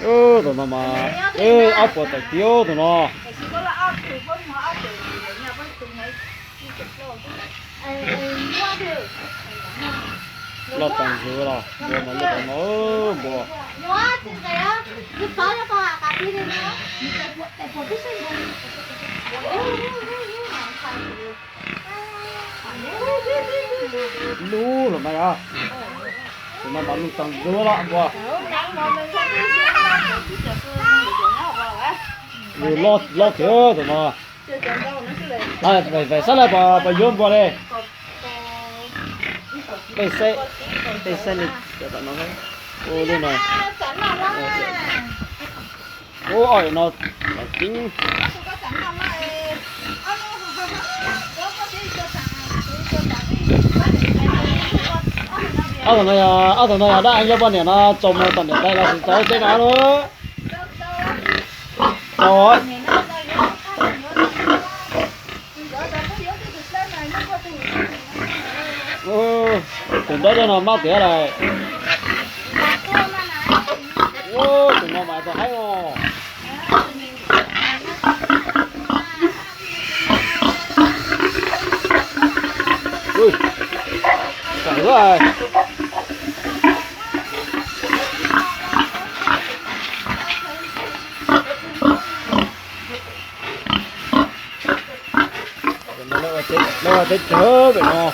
Tus no mas, ob puas tawm kiv tus no. Loj tas zus los npua mas, loj tas no npua. Lub los mas yog, tus no mas loj tas zus los npua. Loj, loj tiag tus no. Peb sab laj pos yuav npua li. Peb saib, peb saib li, ua li no. Ua no, tib, ob tug no yog, ob tug no yog dab eeg yuav poj niam no tso mus tom niam tais los sis tso ua teb no lawm. Tso. Tus nraug no mab tiag lawm. Tus no mas txog haib os. Tawm lawm. Lawv ua teb chaws pem no.